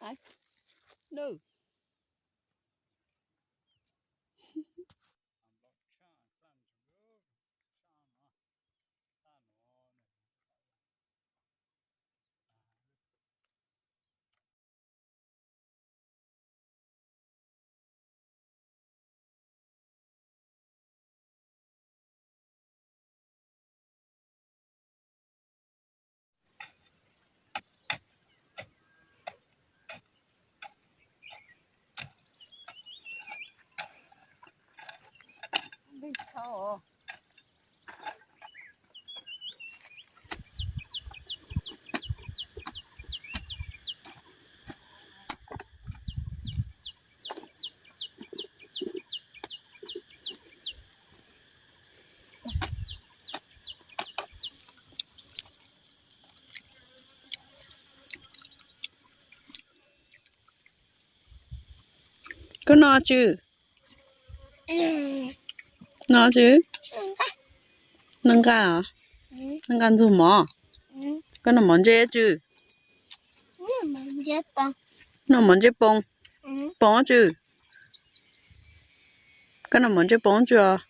Ai, no. Koj noj tsi? Noj tsi? Noj nqaij os? Noj nqaij ntxuag mov? Koj noj mov ntseb tsi? Noj mov ntseb poob? Poob tsi? Koj noj mov ntseb poob tsi os?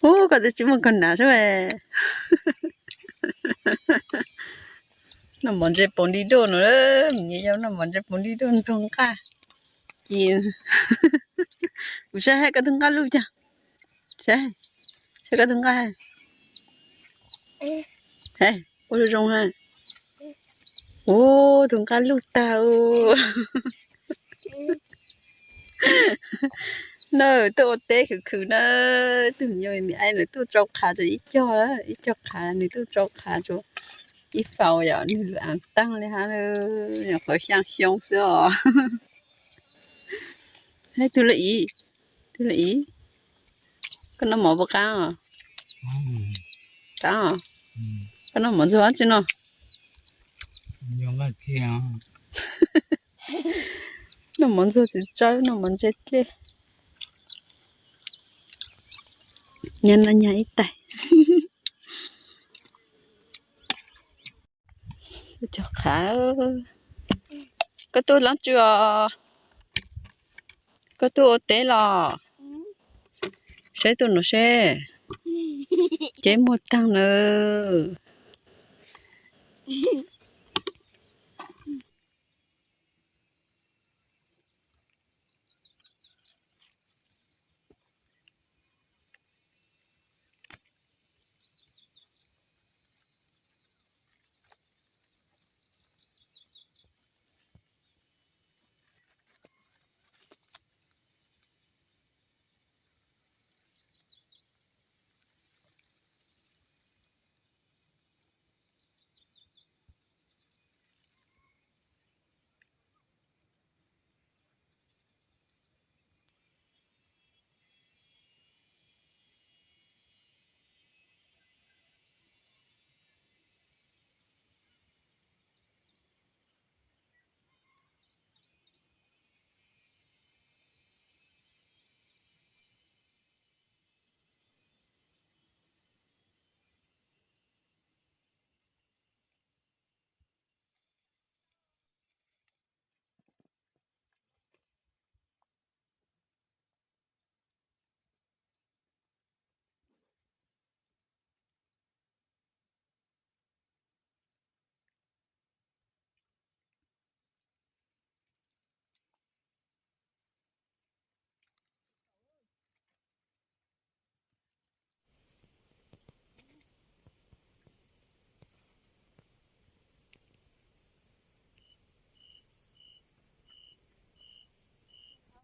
Ub, koj twb tsis muaj koj hnav xwb. Noj mov ntseb poob li doj no, me nyuam yaus noj mov ntseb poob li doj ntxuag nqaij. Ces kuv saib koj tus nqaij luj cas. Saib, saib koj tus nqaij. Ua zoo zoo ha. Ub, tus nqaij luj tag. Nawb, tuaj ua teb khwv khwv na. Tus me nyuam me me ai nws tuaj tsau qhav rau ib co, ib co qhav nws tuaj tsau qhav rau ib faus yom, nws lwm taag li hab, nyuam qhuav xyaa xyoo xwb os. Hab tus laj ib, tus laj ib, koj noj mov puas qaab os? Qaab os. Koj noj mov ntxuag tsi no? Noj mov ntxuag tsis tsawb, noj mov ntseb dlej. Nyag no nyag ib tais. Cov qhav, koj tuaj dlaab tsi os? Koj tuaj ua teb los? Saib tuaj nuav seb, ceb muag taag nawb.